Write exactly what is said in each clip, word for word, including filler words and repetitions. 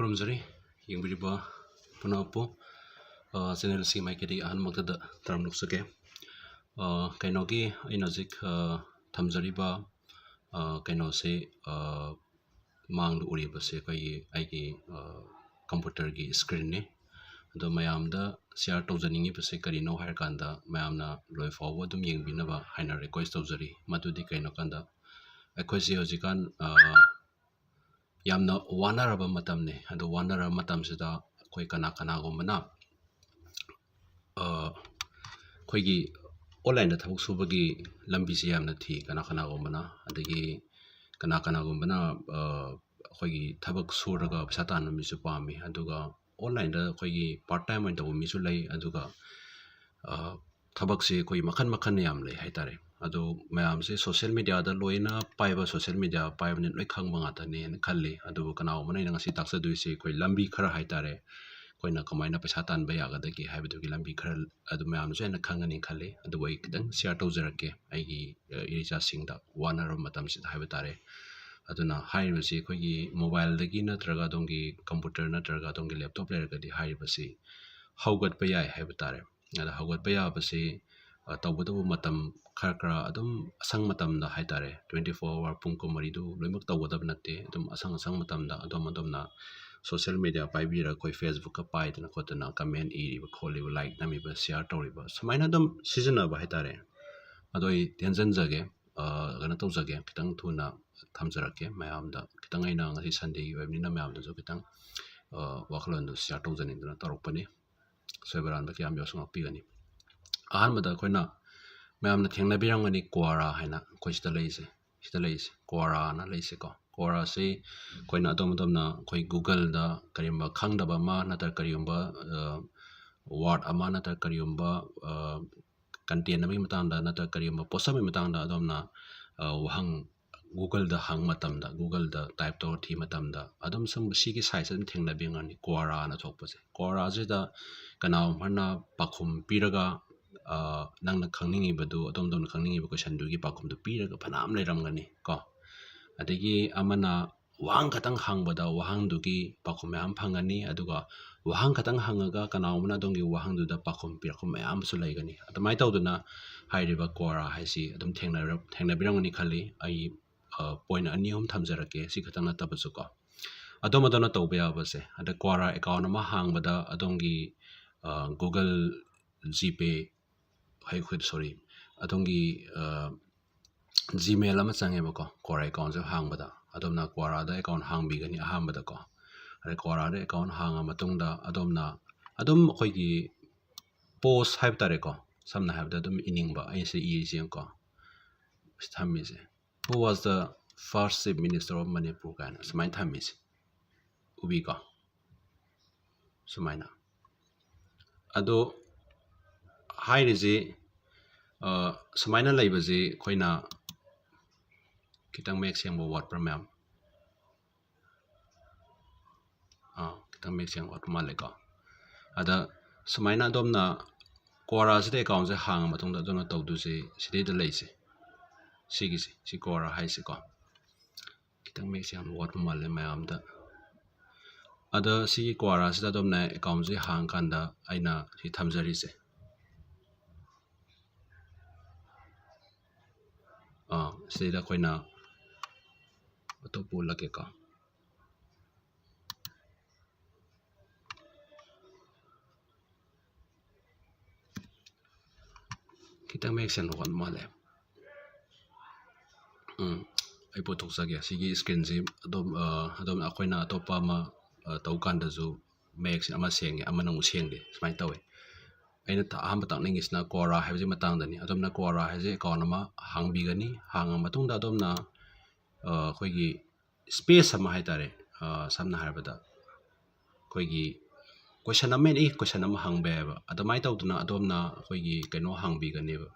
ꯈꯨꯔꯨꯝꯖꯔꯤ꯫ ꯌꯦꯡꯕꯤꯔꯤꯕ ꯄꯨꯝꯅꯃꯛꯄꯨ, ꯑ, channel ꯑꯁꯤꯒꯤ ꯃꯥꯏꯀꯩꯗꯒꯤ ꯑꯍꯥꯟꯕꯃꯛꯇꯗ ꯇꯔꯥꯝꯅ ꯑꯣꯛꯆꯒꯦ꯫ ꯑ, ꯀꯩꯅꯣꯒꯤ ꯑꯩꯅ ꯍꯧꯖꯤꯛ, ꯑ, ꯊꯝꯖꯔꯤꯕ, ꯑ, ꯀꯩꯅꯣꯁꯤ, ꯑ, ꯃꯥꯡꯗ ꯎꯔꯤꯕꯁꯦ ꯑꯩꯈꯣꯏꯒꯤ, ꯑꯩꯒꯤ, ꯑ, computerꯒꯤ screenꯅꯤ꯫ ꯑꯗꯣ ꯃꯌꯥꯝꯗ share ꯇꯧꯖꯅꯤꯡꯉꯤꯕꯁꯦ ꯀꯔꯤꯅꯣ ꯍꯥꯏꯔꯀꯥꯟꯗ, ꯃꯌꯥꯝꯅ ꯂꯣꯏꯐꯥꯎꯕ ꯑꯗꯨꯝ ꯌꯦꯡꯕꯤꯅꯕ ꯍꯥꯏꯅ request ꯇꯧꯖꯔꯤ꯫ ꯃꯗꯨꯗꯤ ꯀꯩꯅꯣ ꯀꯥꯟꯗ, ꯑꯩꯈꯣꯏꯁꯦ ꯍꯧꯖꯤꯛꯀꯥꯟ, ꯑ, ꯌꯥꯝꯅ ꯋꯥꯅꯔꯕ ꯃꯇꯝꯅꯤ꯫ ꯑꯗꯣ ꯋꯥꯅꯔꯕ ꯃꯇꯝꯁꯤꯗ ꯑꯩꯈꯣꯏ ꯀꯅꯥ ꯀꯅꯥꯒꯨꯝꯕꯅ, ꯑ, ꯑꯩꯈꯣꯏꯒꯤ onlineꯗ ꯊꯕꯛ ꯁꯨꯕꯒꯤ ꯂꯝꯕꯤꯁꯤ ꯌꯥꯝꯅ ꯊꯤ꯫ ꯀꯅꯥ ꯀꯅꯥꯒꯨꯝꯕꯅ, ꯑꯗꯒꯤ ꯀꯅꯥ ꯀꯅꯥꯒꯨꯝꯕꯅ, ꯑ, ꯑꯩꯈꯣꯏꯒꯤ ꯊꯕꯛ ꯁꯨꯔꯒ ꯄꯩꯁꯥ ꯇꯥꯟꯕ ꯃꯤꯁꯨ ꯄꯥꯝꯃꯤ꯫ ꯑꯗꯨꯒ onlineꯗ ꯑꯩꯈꯣꯏꯒꯤ part time ꯑꯣꯏꯅ ꯇꯧꯕ ꯃꯤꯁꯨ ꯂꯩ꯫ ꯑꯗꯨꯒ, ꯑ, ꯊꯕꯛꯁꯦ ꯑꯩꯈꯣꯏ ꯃꯈꯜ ꯃꯈꯜ ꯌꯥꯝ ꯂꯩ ꯍꯥꯏꯇꯥꯔꯦ꯫ ꯑꯗꯣ ꯃꯌꯥꯝꯁꯦ social mediaꯗ ꯂꯣꯏꯅ ꯄꯥꯏꯕ, social media ꯄꯥꯏꯕꯅꯤꯅ ꯂꯣꯏ ꯈꯪꯕ ꯉꯥꯛꯇꯅꯦꯅ ꯈꯜꯂꯤ꯫ ꯑꯗꯨꯕꯨ ꯀꯅꯥꯒꯨꯝꯕꯅ ꯑꯩꯅ ꯉꯁꯤ ꯇꯥꯛꯆꯗꯣꯏꯁꯦ ꯑꯩꯈꯣꯏ ꯂꯝꯕꯤ ꯈꯔ ꯍꯥꯏꯇꯥꯔꯦ, ꯑꯩꯈꯣꯏꯅ ꯀꯃꯥꯏꯅ ꯄꯩꯁꯥ ꯇꯥꯟꯕ ꯌꯥꯒꯗꯒꯦ ꯍꯥꯏꯕꯗꯨꯒꯤ ꯂꯝꯕꯤ ꯈꯔ ꯑꯗꯨ ꯃꯌꯥꯝꯅꯁꯨ ꯍꯦꯟꯅ ꯈꯪꯒꯅꯤ ꯈꯜꯂꯤ꯫ ꯑꯗꯨꯕꯨ ꯑꯩ ꯈꯤꯇꯪ share ꯇꯧꯖꯔꯛꯀꯦ ꯑꯩꯒꯤ, ꯑ, ꯏꯆꯥꯁꯤꯡꯗ ꯋꯥꯅꯔꯕ ꯃꯇꯝꯁꯤꯗ ꯍꯥꯏꯕ ꯇꯥꯔꯦ꯫ ꯑꯗꯨꯅ ꯍꯥꯏꯔꯤꯕꯁꯤ ꯑꯩꯈꯣꯏꯒꯤ mobileꯗꯒꯤ ꯅꯠꯇ꯭ꯔꯒ ꯑꯗꯣꯝꯒꯤ computer ꯅꯠꯇ꯭ꯔꯒ ꯑꯗꯣꯝꯒꯤ laptop ꯂꯩꯔꯒꯗꯤ ꯍꯥꯏꯔꯤꯕꯁꯤ ꯍꯧꯒꯠꯄ ꯌꯥꯏ ꯍꯥꯏꯕ ꯇꯥꯔꯦ꯫ ꯑꯗ ꯍꯧꯒꯠꯄ ꯌꯥꯕꯁꯤ, ꯑ, ꯇꯧꯒꯗꯕ ꯃꯇꯝ ꯈꯔ ꯈꯔ ꯑꯗꯨꯝ ꯑꯁꯪ ꯃꯇꯝꯗ ꯍꯥꯏꯇꯥꯔꯦ, twenty four hour ꯄꯨꯡ ꯀꯨꯟꯃꯔꯤꯗꯨ ꯂꯣꯏꯅꯃꯛ ꯇꯧꯒꯗꯕ ꯅꯠꯇꯦ꯫ ꯑꯗꯨꯝ ꯑꯁꯪ ꯑꯁꯪ ꯃꯇꯝꯗ ꯑꯗꯣꯝ ꯑꯗꯣꯝꯅ social media ꯄꯥꯏꯕꯤꯔꯒ ꯑꯩꯈꯣꯏ Facebookꯀ ꯄꯥꯏꯗꯅ ꯈꯣꯠꯇꯅ comment ꯏꯔꯤꯕ ꯈꯣꯠꯂꯤꯕ, like ꯅꯝꯃꯤꯕ, share ꯇꯧꯔꯤꯕ, ꯁꯨꯃꯥꯏꯅ ꯑꯗꯨꯝ ꯁꯤꯖꯤꯟꯅꯕ ꯍꯥꯏꯇꯥꯔꯦ꯫ ꯑꯗꯣ ꯑꯩ ꯇꯦꯟꯖꯟꯖꯒꯦ, ꯑ, ꯀꯩꯅꯣ ꯇꯧꯖꯒꯦ, ꯈꯤꯇꯪ ꯊꯨꯅ ꯊꯝꯖꯔꯛꯀꯦ ꯃꯌꯥꯝꯗ꯫ ꯈꯤꯇꯪ ꯑꯩꯅ ꯉꯁꯤ Sundayꯒꯤ ꯑꯣꯏꯕꯅꯤꯅ ꯃꯌꯥꯝꯗꯁꯨ ꯈꯤꯇꯪ, ꯑ, ꯋꯥꯈꯜꯂꯣꯟꯗꯨ share ꯇꯧꯖꯅꯤꯡꯗꯅ ꯇꯧꯔꯛꯄꯅꯤ꯫ ꯑꯁꯣꯏꯕ ꯑꯔꯥꯟꯕ ꯀꯌꯥ ꯑꯃ ꯌꯥꯎꯔꯁꯨ ꯉꯥꯛꯄꯤꯒꯅꯤ꯫ ꯑꯍꯥꯟꯕꯗ ꯑꯩꯈꯣꯏꯅ ꯃꯌꯥꯝꯅ ꯊꯦꯡꯅꯕꯤꯔꯝꯒꯅꯤ Quora ꯍꯥꯏꯅ ꯑꯩꯈꯣꯏ ꯁꯤꯗ ꯂꯩꯔꯤꯁꯦ, ꯁꯤꯗ ꯂꯩꯔꯤꯁꯦ Quoraꯅ ꯂꯩꯔꯤꯁꯦꯀꯣ꯫ Quoraꯁꯤ ꯑꯩꯈꯣꯏꯅ ꯑꯗꯣꯝ ꯑꯗꯣꯝꯅ ꯑꯩꯈꯣꯏ Googleꯗ ꯀꯔꯤꯒꯨꯝꯕ ꯈꯪꯗꯕ ꯑꯃ ꯅꯠꯇ꯭ꯔꯒ ꯀꯔꯤꯒꯨꯝꯕ, ꯑ, word ꯑꯃ ꯅꯠꯇ꯭ꯔꯒ ꯀꯔꯤꯒꯨꯝꯕ, ꯑ, content ꯑꯃꯒꯤ ꯃꯇꯥꯡꯗ ꯅꯠꯇ꯭ꯔꯒ ꯀꯔꯤꯒꯨꯝꯕ post ꯑꯃꯒꯤ ꯃꯇꯥꯡꯗ ꯑꯗꯣꯝꯅ, ꯑ, ꯋꯥꯍꯪ Googleꯗ ꯍꯪ ꯃꯇꯝꯗ, Googleꯗ type ꯇꯧꯔ ꯊꯤ ꯃꯇꯝꯗ ꯑꯗꯨꯝ ꯁꯨꯝ ꯁꯤꯒꯤ siteꯁꯦ ꯑꯗꯨꯝ ꯊꯦꯡꯅꯕꯤꯔꯝꯒꯅꯤ, Quoraꯅ ꯊꯣꯛꯄꯁꯦ꯫ Quoraꯁꯤꯗ ꯀꯅꯥꯒꯨꯝꯕ ꯑꯃꯅ ꯄꯥꯎꯈꯨꯝ ꯄꯤꯔꯒ, ꯑ, ꯅꯪꯅ ꯈꯪꯅꯤꯡꯉꯤꯕꯗꯨ, ꯑꯗꯣꯝ ꯑꯗꯣꯝꯅ ꯈꯪꯅꯤꯡꯉꯤꯕ questionꯗꯨꯒꯤ ꯄꯥꯎꯈꯨꯝꯗꯨ ꯄꯤꯔꯒ ꯐꯅꯌꯥꯝ ꯂꯩꯔꯝꯒꯅꯤ ꯀꯣ꯫ ꯑꯗꯒꯤ ꯑꯃꯅ ꯋꯥꯍꯪ ꯈꯛꯇꯪ ꯍꯪꯕꯗ ꯋꯥꯍꯪꯗꯨꯒꯤ ꯄꯥꯎꯈꯨꯝ ꯃꯌꯥꯝ ꯐꯪꯒꯅꯤ꯫ ꯑꯗꯨꯒ ꯋꯥꯍꯪ ꯈꯛꯇꯪ ꯍꯪꯉꯒ ꯀꯅꯥꯒꯨꯝꯕꯅ ꯑꯗꯣꯝꯒꯤ ꯋꯥꯍꯪꯗꯨꯗ ꯄꯥꯎꯈꯨꯝ ꯄꯤꯔꯛꯄ ꯃꯌꯥꯝ ꯑꯃꯁꯨ ꯂꯩꯒꯅꯤ꯫ ꯑꯗꯨꯃꯥꯏꯅ ꯇꯧꯗꯅ ꯍꯥꯏꯔꯤꯕ Quora ꯍꯥꯏꯁꯤ ꯑꯗꯨꯝ ꯊꯦꯡꯅꯔ-, ꯊꯦꯡꯅꯕꯤꯔꯝꯒꯅꯤ ꯈꯜꯂꯤ꯫ ꯑꯩ, ꯑ, point ꯑꯅꯤ ꯑꯍꯨꯝ ꯊꯝꯖꯔꯛꯀꯦ, ꯁꯤ ꯈꯛꯇꯪ ꯅꯠꯇꯕꯁꯨ ꯀꯣ꯫ ꯑꯗꯣꯝ ꯑꯗꯣꯝꯅ ꯇꯧꯕ ꯌꯥꯕꯁꯦ, ꯑꯗ Quora account ꯑꯃ ꯍꯥꯡꯕꯗ ꯑꯗꯣꯝꯒꯤ, ꯑ, Google, GPay, ꯍꯩ, sorry, ꯑꯗꯣꯝꯒꯤ, ꯑ, Gmail ꯑꯃ ꯆꯪꯉꯦꯕꯀꯣ, Quora accountꯁꯦ ꯍꯥꯡꯕꯗ꯫ ꯑꯗꯣꯝꯅ Quoraꯗ account ꯍꯥꯡꯕꯤꯒꯅꯤ ꯑꯍꯥꯟꯕꯗꯀꯣ꯫ ꯑꯗꯩ Quoraꯗ account ꯍꯥꯡꯉ ꯃꯇꯨꯡꯗ ꯑꯗꯣꯝꯅ ꯑꯗꯨꯝ ꯑꯩꯈꯣꯏꯒꯤ post ꯍꯥꯏꯕ ꯇꯥꯔꯦꯀꯣ, ꯁꯝꯅ ꯍꯥꯏꯔꯕꯗ ꯑꯗꯨꯝ ꯏꯅꯤꯡꯕ, ꯑꯩ ꯁꯤ ꯏꯔꯤꯁꯦ ꯌꯦꯡꯉꯨꯀꯣ, ꯁꯤ ꯊꯝꯃꯤꯁꯦ, "Who was the first Chief Minister of Manipur?" ꯀꯥꯏꯅ ꯁꯨꯃꯥꯏꯅ ꯊꯝꯃꯤꯁꯦ ꯎꯕꯤꯀꯣ, ꯁꯨꯃꯥꯏꯅ꯫ ꯑꯗꯣ ꯍꯥꯏꯔꯤꯁꯤ, ꯑ, ꯁꯨꯃꯥꯏꯅ ꯂꯩꯕꯁꯤ ꯑꯩꯈꯣꯏꯅ ꯈꯤꯇꯪ ꯃꯌꯦꯛ ꯁꯦꯡꯕ ꯋꯥꯠꯄ꯭ꯔꯥ ꯃꯌꯥꯝ? ꯑꯥ, ꯈꯤꯇꯪ ꯃꯌꯦꯛ ꯁꯦꯡꯕ ꯋꯥꯠꯄ ꯃꯥꯜꯂꯦꯀꯣ꯫ ꯑꯗ ꯁꯨꯃꯥꯏꯅ ꯑꯗꯣꯝꯅ Quoraꯁꯤꯗ accountꯁꯦ ꯍꯥꯡꯉ ꯃꯇꯨꯡꯗ ꯑꯗꯣꯝꯅ ꯇꯧꯗꯣꯏꯁꯦ ꯁꯤꯗꯩꯗ ꯂꯩꯁꯦ, ꯁꯤꯒꯤꯁꯦ, ꯁꯤ Quora ꯍꯥꯏꯁꯦꯀꯣ꯫ ꯈꯤꯇꯪ ꯃꯌꯦꯛ ꯁꯦꯡꯕ ꯋꯥꯠꯄ ꯃꯥꯜꯂꯦ ꯃꯌꯥꯝꯗ꯫ ꯑꯗ ꯁꯤꯒꯤ Quoraꯁꯤꯗ ꯑꯗꯣꯝꯅ accountꯁꯦ ꯍꯥꯡꯀꯥꯟꯗ ꯑꯩꯅ ꯁꯤ ꯊꯝꯖꯔꯤꯁꯦ, ꯑꯥ, ꯁꯤꯗꯩꯗ ꯑꯩꯈꯣꯏꯅ ꯑꯇꯣꯞꯄ ꯎꯠꯂꯛꯀꯦꯀꯣ꯫ ꯈꯤꯇꯪ ꯃꯌꯦꯛ ꯁꯦꯡꯅ ꯎꯍꯟꯕ ꯃꯥꯜꯂꯦ꯫ ꯎꯝ, ꯑꯩ ꯄꯨꯊꯣꯛꯆꯒꯦ꯫ ꯁꯤꯒꯤ screenꯁꯤ ꯑꯗꯣꯝ, ꯑ, ꯑꯗꯣꯝ, ꯑꯩꯈꯣꯏꯅ ꯑꯇꯣꯞꯄ ꯑꯃ, ꯑ, ꯇꯧ ꯀꯥꯟꯗꯁꯨ ꯃꯌꯦꯛꯁꯦ ꯑꯃ ꯁꯦꯡꯉꯦ, ꯑꯃꯅ ꯑꯃꯨꯛ ꯁꯦꯡꯗꯦ, ꯁꯨꯃꯥꯏꯅ ꯇꯧꯋꯦ꯫ ꯑꯩꯅ ꯇ-, ꯑꯍꯥꯟꯕ ꯇꯥꯛꯅꯤꯡꯉꯤꯁꯤꯅ Quora ꯍꯥꯏꯕꯁꯤ ꯃꯇꯥꯡꯗꯅꯤ꯫ ꯑꯗꯣꯝꯅ Quora ꯍꯥꯏꯁꯦ account ꯑꯃ ꯍꯥꯡꯕꯤꯒꯅꯤ꯫ ꯍꯥꯡꯉ ꯃꯇꯨꯡꯗ ꯑꯗꯣꯝꯅ, ꯑ, ꯑꯩꯈꯣꯏꯒꯤ space ꯑꯃ ꯍꯥꯏ ꯇꯥꯔꯦ, ꯑ, ꯁꯝꯅ ꯍꯥꯏꯔꯕꯗ ꯑꯩꯈꯣꯏꯒꯤ question ꯑꯃ, any question ꯑꯃ ꯍꯪꯕ ꯌꯥꯏꯑꯕ꯫ ꯑꯗꯨꯃꯥꯏꯅ ꯇꯧꯗꯅ ꯑꯗꯣꯝꯅ ꯑꯩꯈꯣꯏꯒꯤ ꯀꯩꯅꯣ ꯍꯥꯡꯕꯤꯒꯅꯦꯕ꯫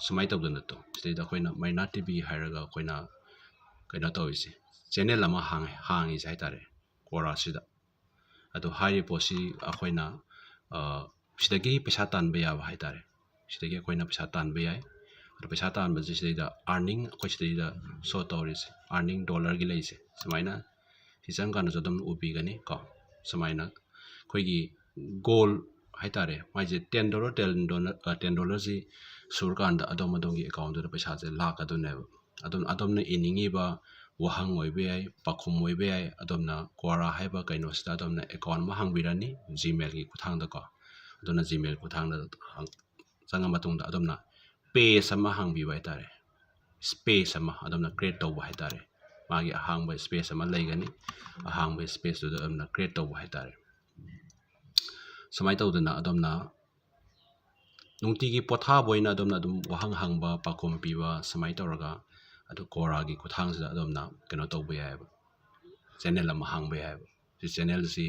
ꯁꯨꯃꯥꯏꯅ ꯇꯧꯗꯅ ꯇꯣ, ꯁꯤꯗꯩꯗ ꯑꯩꯈꯣꯏꯅ Mynar TV ꯍꯥꯏꯔꯒ ꯑꯩꯈꯣꯏꯅ ꯀꯩꯅꯣ ꯇꯧꯔꯤꯁꯦ, channel ꯑꯃ ꯍꯥꯡꯉꯦ, ꯍꯥꯡꯉꯤꯁꯦ ꯍꯥꯏ ꯇꯥꯔꯦ, Quoraꯁꯤꯗ꯫ ꯑꯗꯣ ꯍꯥꯏꯔꯤꯕ ꯄꯣꯠꯁꯤ ꯑꯩꯈꯣꯏꯅ, ꯑ, ꯁꯤꯗꯒꯤ ꯄꯩꯁꯥ ꯇꯥꯟꯕ ꯌꯥꯕ ꯍꯥꯏ ꯇꯥꯔꯦ꯫ ꯁꯤꯗꯒꯤ ꯑꯩꯈꯣꯏꯅ ꯄꯩꯁꯥ ꯇꯥꯟꯕ ꯌꯥꯏ꯫ ꯑꯗꯣ ꯄꯩꯁꯥ ꯇꯥꯟꯕꯁꯦ ꯁꯤꯗꯩꯗ earning, ꯑꯩꯈꯣꯏ ꯁꯤꯗꯩꯗ show ꯇꯧꯔꯤꯁꯦ, earning dollarꯒꯤ ꯂꯩꯁꯦ, ꯁꯨꯃꯥꯏꯅ ꯁꯤ ꯆꯪꯀꯥꯟꯗꯁꯨ ꯑꯗꯨꯝ ꯎꯕꯤꯒꯅꯤ ꯀꯣ꯫ ꯁꯨꯃꯥꯏꯅ ꯑꯩꯈꯣꯏꯒꯤ ꯒꯣꯜ ꯍꯥꯏꯇꯥꯔꯦ, ꯃꯥꯏꯁꯦ ten dollar, ten dollar, ten dollarꯁꯤ ꯁꯨꯔꯀꯥꯟꯗ ꯑꯗꯣꯝ ꯑꯗꯣꯝꯒꯤ ꯑꯦꯀꯥꯎꯟꯗꯨꯗ ꯄꯩꯁꯥꯁꯦ ꯂꯥꯛꯀꯗꯣꯏꯅꯦꯕ꯫ ꯑꯗꯨꯝ ꯑꯗꯣꯝꯅ ꯏꯅꯤꯡꯉꯤꯕ ꯋꯥꯍꯪ ꯑꯣꯏꯕ ꯌꯥꯏ, ꯄꯥꯎꯈꯨꯝ ꯑꯣꯏꯕ ꯌꯥꯏ, ꯑꯗꯣꯝꯅ ꯀ꯭ꯋꯥꯔꯥ ꯍꯥꯏꯕ ꯀꯩꯅꯣꯁꯤꯗ ꯑꯗꯣꯝꯅ ꯑꯦꯀꯥꯎꯟ ꯑꯃ ꯍꯥꯡꯕꯤꯔꯅꯤ ꯖꯤꯃꯦꯜꯒꯤ ꯈꯨꯠꯊꯥꯡꯗꯀꯣ꯫ ꯑꯗꯨꯅ ꯖꯤꯃꯦꯜ ꯈꯨꯠꯊꯥꯡꯗ ꯍꯥꯡ-, ꯆꯪꯉ ꯃꯇꯨꯡꯗ ꯑꯗꯣꯝꯅ ꯄꯦꯖ ꯑꯃ ꯍꯥꯡꯕꯤꯕ ꯍꯥꯏꯇꯥꯔꯦ, ꯁ꯭ꯄꯦꯁ ꯑꯃ ꯑꯗꯣꯝꯅ ꯀ꯭ꯔꯤꯌꯦꯠ ꯇꯧꯕ ꯍꯥꯏꯇꯥꯔꯦ꯫ ꯃꯥꯒꯤ ꯑꯍꯥꯡꯕ ꯁ꯭ꯄꯦꯁ ꯑꯃ ꯂꯩꯒꯅꯤ, ꯑꯍꯥꯡꯕ ꯁ꯭ꯄꯦꯁꯇꯨꯗ ꯑꯗꯣꯝꯅ ꯀ꯭ꯔꯤꯌꯦꯠ ꯇꯧꯕ ꯍꯥꯏꯇꯥꯔꯦ꯫ ꯁꯨꯃꯥꯏꯅ ꯇꯧꯗꯅ ꯑꯗꯣꯝꯅ ꯅꯨꯡꯇꯤꯒꯤ ꯄꯣꯊꯥꯕ ꯑꯣꯏꯅ ꯑꯗꯣꯝꯅ ꯑꯗꯨꯝ ꯋꯥꯍꯪ ꯍꯪꯕ, ꯄꯥꯎꯈꯨꯝ ꯄꯤꯕ, ꯁꯨꯃꯥꯏꯅ ꯇꯧꯔꯒ ꯑꯗꯨ ꯀ꯭ꯋꯥꯔꯥꯒꯤ ꯈꯨꯠꯊꯥꯡꯁꯤꯗ ꯑꯗꯣꯝꯅ ꯀꯩꯅꯣ ꯇꯧꯕ ꯌꯥꯏꯑꯕ, ꯆꯦꯅꯦꯜ ꯑꯃ ꯍꯥꯡꯕ ꯌꯥꯏꯑꯕ꯫ ꯁꯤ ꯆꯦꯅꯦꯜꯁꯤ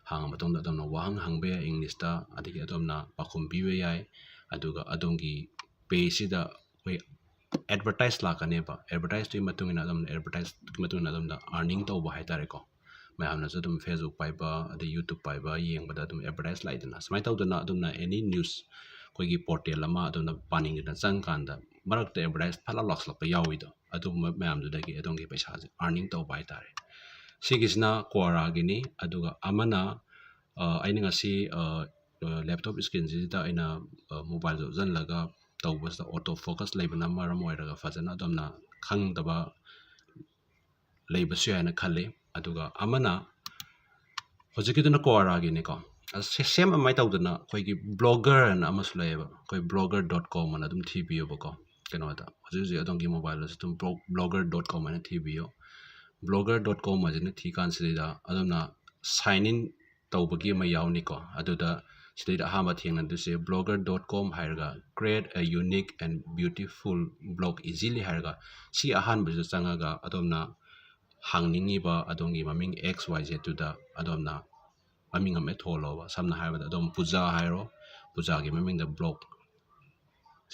ꯍꯥꯡꯉ ꯃꯇꯨꯡꯗ ꯑꯗꯣꯝꯅ ꯋꯥꯍꯪ ꯍꯪꯕ ꯌꯥꯏ ꯏꯪꯂꯤꯁꯇ, ꯑꯗꯒꯤ ꯑꯗꯣꯝꯅ ꯄꯥꯎꯈꯨꯝ ꯄꯤꯕ ꯌꯥꯏ, ꯑꯗꯨꯒ ꯑꯗꯣꯝꯒꯤ ꯄꯦꯖꯁꯤꯗ ꯑꯩꯈꯣꯏ ꯑꯦꯗꯚꯔꯇꯥꯏꯁ ꯂꯥꯛꯀꯅꯦꯕ꯫ ꯑꯦꯗꯚꯔꯇꯥꯏꯁꯇꯨꯒꯤ ꯃꯇꯨꯡ ꯏꯟꯅ ꯑꯗꯣꯝꯅ, ꯑꯦꯗꯚꯔꯇꯥꯏꯁꯀꯤ ꯃꯇꯨꯡ ꯏꯟꯅ ꯑꯗꯣꯝꯅ ꯑꯥꯔꯅꯤꯡ ꯇꯧꯕ ꯍꯥꯏꯇꯥꯔꯦꯀꯣ꯫ ꯃꯌꯥꯝꯅꯁꯨ ꯑꯗꯨꯝ Facebook ꯄꯥꯏꯕ, ꯑꯗꯩ YouTube ꯄꯥꯏꯕ, ꯌꯦꯡꯕꯗ ꯑꯗꯨꯝ ꯑꯦꯗꯚꯔꯇꯥꯏꯁ ꯂꯥꯛꯏꯗꯅ꯫ ꯁꯨꯃꯥꯏꯅ ꯇꯧꯗꯅ ꯑꯗꯣꯝꯅ ꯑꯦꯅꯤ ꯅ꯭ꯌꯨꯁ ꯑꯩꯈꯣꯏꯒꯤ ꯄꯣꯔꯇꯦꯜ ꯑꯃ ꯑꯗꯣꯝꯅ ꯄꯥꯅꯤꯡꯗꯅ ꯆꯪꯀꯥꯟꯗ ꯃꯔꯛꯇ ꯑꯦꯗꯚꯔꯇꯥꯏꯁ ꯐꯠ ꯂꯥꯎ ꯂꯥꯛꯁꯤꯜꯂꯛꯄ ꯌꯥꯎꯋꯤꯗꯣ, ꯑꯗꯨꯒꯨꯝꯕ ꯃꯌꯥꯝꯗꯨꯗꯒꯤ ꯑꯗꯣꯝꯒꯤ ꯄꯩꯁꯥꯁꯦ ꯑꯥꯔꯅꯤꯡ ꯇꯧꯕ ꯍꯥꯏꯇꯥꯔꯦ꯫ ꯁꯤꯒꯤꯁꯤꯅ ꯀ꯭ꯋꯥꯔꯥꯒꯤꯅꯤ꯫ ꯑꯗꯨꯒ ꯑꯃꯅ, ꯑ, ꯑꯩꯅ ꯉꯁꯤ, ꯑ, ꯑ, ꯂꯦꯞꯇꯣꯞ ꯏꯁꯀ꯭ꯔꯤꯟꯁꯤꯗ ꯑꯩꯅ, ꯑ, ꯃꯣꯕꯥꯏꯜꯗ ꯎꯠꯁꯤꯜꯂꯒ ꯇꯧꯕꯁꯤꯗ ꯑꯣꯇꯣ ꯐꯣꯀꯁ ꯂꯩꯕꯅ ꯃꯔꯝ ꯑꯣꯏꯔꯒ ꯐꯖꯅ ꯑꯗꯣꯝꯅ ꯈꯪꯗꯕ ꯂꯩꯕꯁꯨ ꯌꯥꯏꯅ ꯈꯜꯂꯤ꯫ ꯑꯗꯨꯒ ꯑꯃꯅ ꯍꯧꯖꯤꯛꯀꯤꯗꯨꯅ ꯀ꯭ꯋꯥꯔꯥꯒꯤꯅꯤꯀꯣ꯫ ꯑ, ꯁꯦ-, ꯁꯦꯝ ꯑꯗꯨꯃꯥꯏꯅ ꯇꯧꯗꯅ ꯑꯩꯈꯣꯏꯒꯤ ꯕ꯭ꯂꯣꯒꯔ ꯑꯅ ꯑꯃꯁꯨ ꯂꯩꯌꯦꯕ, ꯑꯩꯈꯣꯏ blogger dot com ꯑꯅ ꯑꯗꯨꯝ ꯊꯤꯕꯤꯌꯣꯕꯀꯣ꯫ ꯀꯩꯅꯣꯗ ꯍꯧꯖꯤꯛ ꯍꯧꯖꯤꯛ ꯑꯗꯣꯝꯒꯤ ꯃꯣꯕꯥꯏꯜꯗꯁꯨ ꯑꯗꯨꯝ blog-, blogger dot com ꯍꯥꯏꯅ ꯊꯤꯕꯤꯌꯣ꯫ Blogger dot com ꯍꯥꯏꯁꯤꯅ ꯊꯤ ꯀꯥꯟꯁꯤꯗ ꯑꯗꯣꯝꯅ sign in ꯇꯧꯕꯒꯤ ꯑꯃ ꯌꯥꯎꯅꯤꯀꯣ꯫ ꯑꯗꯨꯗ ꯁꯤꯗꯩꯗ ꯑꯍꯥꯟꯕ ꯊꯦꯡꯅꯗꯣꯏꯁꯦ blogger dot com ꯍꯥꯏꯔꯒ "Create a unique and beautiful blog easily" ꯍꯥꯏꯔꯒ ꯁꯤ ꯑꯍꯥꯟꯕꯁꯤꯗ ꯆꯪꯉꯒ ꯑꯗꯣꯝꯅ ꯍꯥꯡꯅꯤꯡꯉꯤꯕ ꯑꯗꯣꯝꯒꯤ ꯃꯃꯤꯡ X Y Zꯗꯨꯗ ꯑꯗꯣꯝꯅ ꯃꯃꯤꯡ ꯑꯃ ꯊꯣꯜꯂꯣꯕ꯫ ꯁꯝꯅ ꯍꯥꯏꯔꯕꯗ ꯑꯗꯣꯝ ꯄꯨꯖꯥ ꯍꯥꯏꯔꯣ, ꯄꯨꯖꯥꯒꯤ ꯃꯃꯤꯡꯗ blog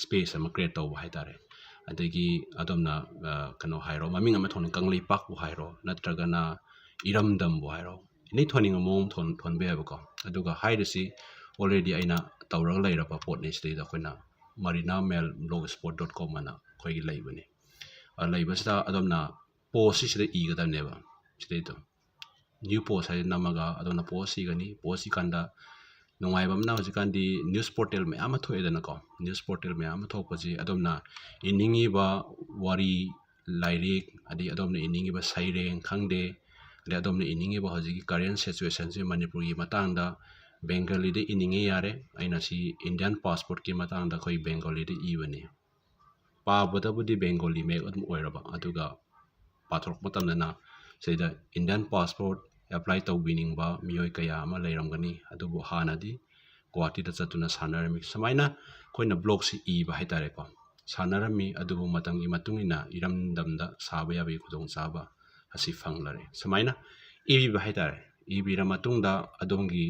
space ꯑꯃ create ꯇꯧꯕ ꯍꯥꯏꯇꯥꯔꯦ꯫ ꯑꯗꯒꯤ ꯑꯗꯣꯝꯅ, ꯑ, ꯀꯩꯅꯣ ꯍꯥꯏꯔꯣ, ꯃꯃꯤꯡ ꯑꯃ ꯊꯣꯟ-, ꯀꯪꯂꯩꯄꯥꯛꯄꯨ ꯍꯥꯏꯔꯣ, ꯅꯠꯇ꯭ꯔꯒꯅ ꯏꯔꯝꯗꯝꯕꯨ ꯍꯥꯏꯔꯣ, ꯑꯦꯅꯤ ꯊꯣꯟꯅꯤꯡꯕ ꯃꯑꯣꯡ ꯊꯣꯟ-, ꯊꯣꯟꯕ ꯌꯥꯏꯕꯀꯣ꯫ ꯑꯗꯨꯒ ꯍꯥꯏꯔꯤꯁꯤ already ꯑꯩꯅ ꯇꯧꯔꯒ ꯂꯩꯔꯕ ꯄꯣꯠꯅꯤ꯫ ꯁꯤꯗꯩꯗ ꯑꯩꯈꯣꯏꯅ marina mail blogspot dot com ꯑꯅ ꯑꯩꯈꯣꯏꯒꯤ ꯂꯩꯕꯅꯤ꯫ ꯑ, ꯂꯩꯕꯁꯤꯗ ꯑꯗꯣꯝꯅ ꯄꯣꯁꯁꯤ ꯁꯤꯗ ꯏꯒꯗꯕꯅꯦꯕ꯫ ꯁꯤꯗꯩꯗꯣ ꯅ꯭ꯌꯨ ꯄꯣꯁ ꯍꯥꯏꯗꯤ ꯅꯝꯃꯒ ꯑꯗꯣꯝꯅ ꯄꯣꯁ ꯏꯒꯅꯤ꯫ ꯄꯣꯁ ꯏꯀꯥꯟꯗ ꯅꯨꯡꯉꯥꯏꯕ ꯑꯃꯅ ꯍꯧꯖꯤꯛꯀꯥꯟꯗꯤ ꯅ꯭ꯌꯨꯁ ꯄꯣꯔꯇꯦꯜ ꯃꯌꯥꯝ ꯑꯃ ꯊꯣꯛꯑꯦꯗꯅꯀꯣ꯫ ꯅ꯭ꯌꯨꯁ ꯄꯣꯔꯇꯦꯜ ꯃꯌꯥꯝ ꯑꯃ ꯊꯣꯛꯄꯁꯤ ꯑꯗꯣꯝꯅ ꯏꯅꯤꯡꯉꯤꯕ ꯋꯥꯔꯤ, ꯂꯥꯏꯔꯤꯛ, ꯑꯗꯩ ꯑꯗꯣꯝꯅ ꯏꯅꯤꯡꯉꯤꯕ ꯁꯩꯔꯦꯡ ꯈꯪꯗꯦ, ꯑꯗꯩ ꯑꯗꯣꯝꯅ ꯏꯅꯤꯡꯉꯤꯕ ꯍꯧꯖꯤꯛꯀꯤ ꯀꯔꯦꯟ ꯁꯤꯆꯨꯋꯦꯁꯟꯁꯦ ꯃꯅꯤꯄꯨꯔꯒꯤ ꯃꯇꯥꯡꯗ ꯕꯦꯡꯒꯣꯂꯤꯗ ꯏꯅꯤꯡꯉꯦ ꯌꯥꯔꯦ꯫ ꯑꯩꯅ ꯁꯤ ꯏꯟꯗꯤꯌꯥꯟ ꯄꯥꯁꯄꯣꯔꯠꯀꯤ ꯃꯇꯥꯡꯗ ꯑꯩꯈꯣꯏ ꯕꯦꯡꯒꯣꯂꯤꯗ ꯏꯕꯅꯤ꯫ ꯄꯥꯕꯗꯕꯨꯗꯤ ꯕꯦꯡꯒꯣꯂꯤ ꯃꯌꯦꯛ ꯑꯗꯨꯝ ꯑꯣꯏꯔꯕ, ꯑꯗꯨꯒ ꯄꯥꯊꯣꯔꯛꯄ ꯃꯇꯝꯗꯅ ꯁꯤꯗ ꯏꯟꯗꯤꯌꯥꯟ ꯄꯥꯁꯄꯣꯔꯠ ꯑꯦꯄ꯭ꯂꯥꯏ ꯇꯧꯕꯤꯅꯤꯡꯕ ꯃꯤꯑꯣꯏ ꯀꯌꯥ ꯑꯃ ꯂꯩꯔꯝꯒꯅꯤ꯫ ꯑꯗꯨꯕꯨ ꯍꯥꯟꯅꯗꯤ ꯒꯨꯋꯥꯍꯥꯇꯤꯗ ꯆꯠꯇꯨꯅ ꯁꯥꯟꯅꯔꯝꯃꯤ꯫ ꯁꯨꯃꯥꯏꯅ ꯑꯩꯈꯣꯏꯅ ꯕ꯭ꯂꯣꯒꯁꯤ ꯏꯕ ꯍꯥꯏꯇꯥꯔꯦꯀꯣ, ꯁꯥꯟꯅꯔꯝꯃꯤ꯫ ꯑꯗꯨꯕꯨ ꯃꯇꯝꯒꯤ ꯃꯇꯨꯡ ꯏꯟꯅ ꯏꯔꯝꯗꯝꯗ ꯁꯥꯕ ꯌꯥꯕꯒꯤ ꯈꯨꯗꯣꯡꯆꯥꯕ ꯑꯁꯤ ꯐꯪꯂꯔꯦ꯫ ꯁꯨꯃꯥꯏꯅ ꯏꯕꯤꯕ ꯍꯥꯏꯇꯥꯔꯦ꯫ ꯏꯕꯤꯔ ꯃꯇꯨꯡꯗ ꯑꯗꯣꯝꯒꯤ